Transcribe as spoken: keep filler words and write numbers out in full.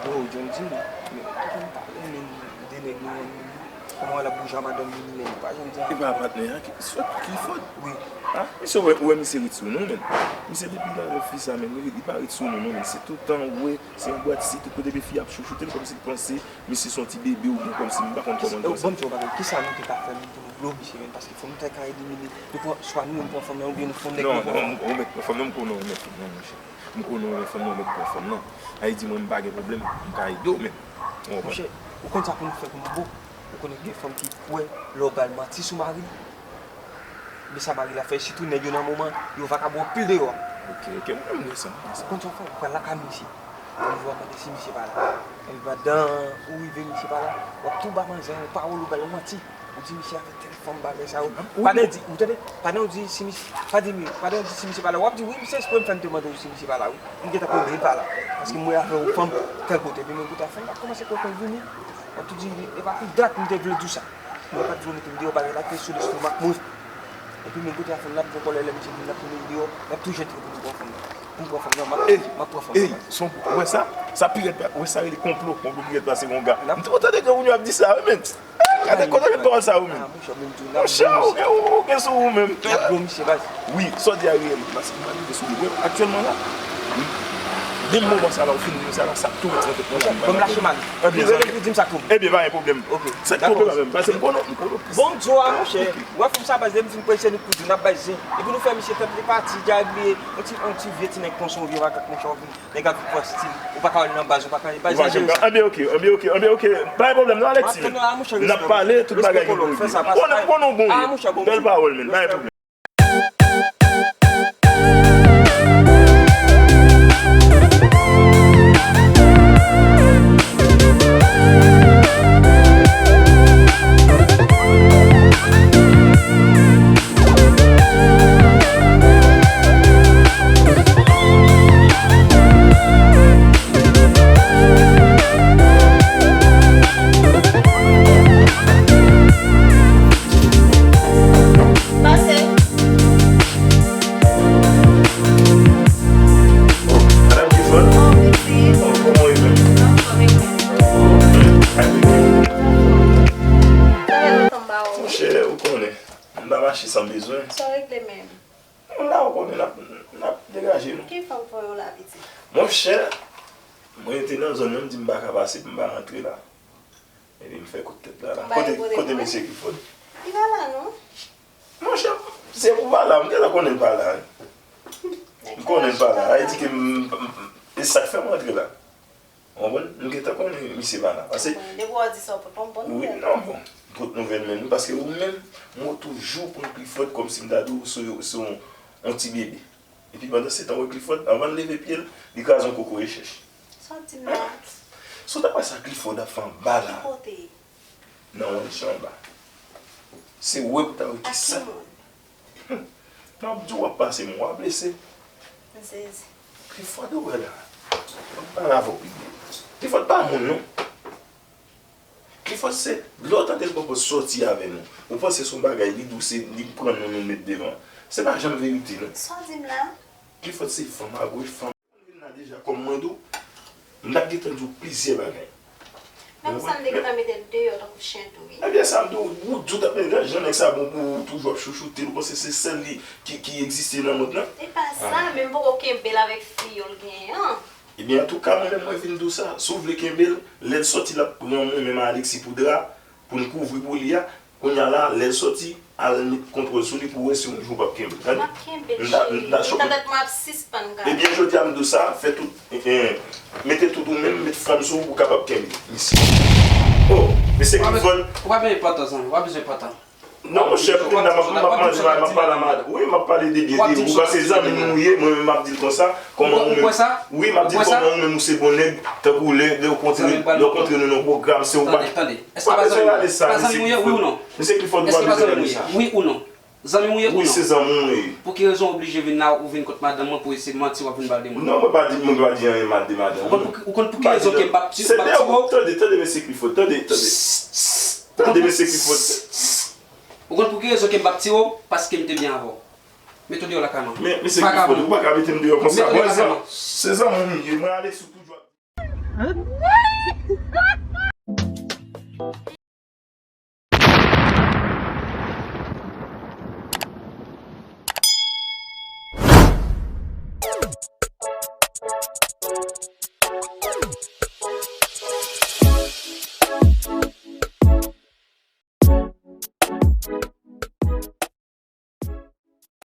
Yo, John di m, men, kite m pale, men, de nèg nou, kòman l ap bouje a madanm li, men, li pa janm di anyen. E pa patnè a, ki, sòt Clifford? Wi. Ah, misye, ou wè, ou wè misye ret sou nou, men. Misye depi l avèk fi sa, men, li, li pa ret sou nou, non, men. Se tout tan, ou wè, se yon bwat si, tout kote, epi fi ap chouchoute l, kòmsi l panse, misye se yon ti bebe, oubyen kòmsi, m pa konn kòman l panse. Bon, m di w yon bagay, kisa nou te ka fè, men, pou nou blo misye, men, paske fò nou ta ka elimine, nou pran, swa nou menm pran fanm nan, oubyen nou fè yon nèg nou pran fanm. Non, non, ou mèt pran fanm nan, m konnen ou mèt pran fanm nan, monchè. M konnen ou renmen fanm nan, ou mèt pran fanm nan. Sa vle di mwen m pa gen pwoblèm, m ka ede w menm. Ou konprann? Monchè, ou konn sa pou nou fè pou nou bon. Ou konnen gen fanm ki kwè lè w ba l manti sou mari l. Men sa mari l ap fè, sitou nèg yo nan moman, yo vakabon anpil deyò a. Ok, ok, mwen menm m wè sa, m wè sa. Ou konn sa w fè, ou pral lakay misye. Ou rive w ap mande si misye pa la. Epi pandan ou rive misye pa la, w ap tou ba manzè yon pawòl ou ba l manti. Ou di misye avèk tèl fanm bagay sa yo. Pandan di, ou tande? Pandan ou di si misye, pa di mi, pandan ou di si misye pa la, w ap di wi, misye espre m fè m te mande w si misye pa la wi. M gentan konnen li pa la. Paske m wè avè yon fanm tèl kote. Epi menm kote a fanm nan ap kòmanse kwè ke l vini. W ap tou di, e pa pou dat m te vle di w sa. Mwen pa t vle w mete m deyò, bagay la te sou lestomak mwen. Epi menm kote a fanm nan ap gen kòlè lè misye vin, l ap tounen m deyò, l ap tou jete pou m pran fanm nan. Pou m pran fanm nan, m ap, m ap pran fanm nan. Ey, son, ou wè sa? Sa pi rèd, ou wè sa rele konplo, konplo pi rèd pase konga. M t-, ou tande granmoun yo ap di sa wi, men. Gade kote met pawòl sa yo menm. Monchè, ou gen, ou gen sou ou menm. Wi, sa w di a reyèl. Paske m pa rive sou li. Aktyèlman la, wi. Menm moman sa la, ou fin di m sa la, sa ap tou ret nan tèt mwen. Ban m lache m ale. Ebyen, zanmi. Ou rele pou di m sa tou. Ebyen, pa gen pwoblèm. Ok. Sa k pwoblèm la menm? Paske m konnen, m konnen. Bon, m di w a, monchè. Wè fanm sa, baz, lè m fin prese nou koudi, n ap bay zen. Epi nou fè misye tèt li pati, dja bliye. On ti, on ti vye ti nèg konsa, on vye makak, monchè, w vin. Nèg ap viv pran stil. Ou pa ka wè l nan baz, ou pa ka wè l. Anben, ok, anben, ok, anben, ok. Pa gen pwoblèm, non, Alexis, men. N ap pale, tout bagay gen pou regle. M konnen, m konnen w bon, wi. Bèl pawòl, men. Pa gen pwoblèm. Pase. Madanm Clifford? Oh, pitit. Oh, kòman w ye menm? Anfòm, e ou menm? Sa fè lontan m pa wè w. Monchè, ou konnen. M pa mache san bezwen. Sa w regle menm? M la, ou konnen, n ap, n ap degaje nou. Ki fanm fè w la, pitit? Monchè, mwen te nan zòn nan, m di m pa ka pase pou m pa rantre la. Epi m fè kout tèt la, la. Kote, kote mesye Clifford? Li pa la, non. Monchè, se pou pa la, m gentan konnen l pa la, wi. M konnen l pa la. Sa vle di ke m, m, e sa k fè m rantre la. Ou konprann? M gentan konnen misye pa la. Paske... Depi w di sa, w pot yon bon nouvèl. Wi, non, bon. M pot nouvèl menm, wi, paske ou menm, mwen toujou pran Clifford kòmsi m ta di w se, se yon, yon ti bebe. Epi pandan se tan, w wè Clifford, anvan l leve pye l, li kraze yon kokoye chèch. Sa w di m la? Si w ta wè sa Clifford ap fè anba la. Ki kote? Nan yon chan anba. Se wè pou ta wè kisa. Ak ki moun? M ap di w, w ap pase mwa blese. M sezi. Clifford, ou wè la. M ap pale avè w pi byen. Clifford pa moun, non. Clifford se, lè w tande l pwopòz sòti avè nou, ou panse se yon bagay li dou, se li pran nou, nou met devan. Se pa janm verite, non. Sa w di m la? Clifford se fanm a goch, fanm. Mwen vin la deja, kòm mwen di w, m t ap gentan di w plizyè bagay. Menm sa m te gentan mete l deyò tankou chen tou, wi. Ebyen, sa m di w, ou di w t ap mete jan nèg sa bon pou ou, toujou ap chouchoute l, ou panse se sèl li ki, ki egziste nan mond lan? E pa sa, men m poko kenbe l avèk fi yo l genyen an. Ebyen, antouka, mwen menm, mwen vin di w sa, si w vle kenbe l, lè l sòti, l ap pran mwen menm a Alexis pou dra, pou n kouvri pou li a. Kounye a la, lè l sòti, al met kontwòl sou li pou w wè si yon jou w p ap kenbe l. Tande? M ap kenbe l, cheri. M ta, m ta chòke. Tèt mwen ap sispann gade. Ebyen, jodi a, m di w sa, fè tout, eh, eh, mete tout ou menm, met fanm sou ou pou w kapab kenbe misye. Oh, mesye Clifford. Ou pa bezwen pantan, zanmi, ou pa bezwen pantan. Non, monchè, m te la, m ap, m ap manje, m ap pale a madanm. Wi, m ap pale de byen de ou, paske zanmi m ou ye, mwen menm m ap di l konsa, kòman ou menm. Wi, m ap di l kòman ou menm ou se bon nèg, tankou lè, lè w kontre, lè w kontre nou nan pwogram, se ou pa. Tande, tande. Èske pa zanmi w ye? Pa bezwen rale sa, mesye Clifford. Mesye Clifford, ou pa bezwen rale sa. Wi ou non? Zanmi w ye ou non? Wi, se zanmi w ye. Pou ki rezon w oblije vin la, ou vin kot madanm mwen pou eseye manti, w ap vin ba l de moun? Non, mwen pa di, mwen pa di anyen mal de madanm mwen. Ou konn pou ki, ou konn pou ki rezon ke m p ap ti, m p ap tire w? Tande, tande, mesye Clifford, tande, tande. Tande, mesye Clifford. Ou konn pou ki rezon ke m p ap tire w? Paske m te byen avè w. Mete w deyò lakay mwen. Men, mesye Clifford, ou pa ka mete m deyò konsa. Mete w deyò lakay mwen. Se zanmi w m ye, mwen Alexis toujou ap Hein?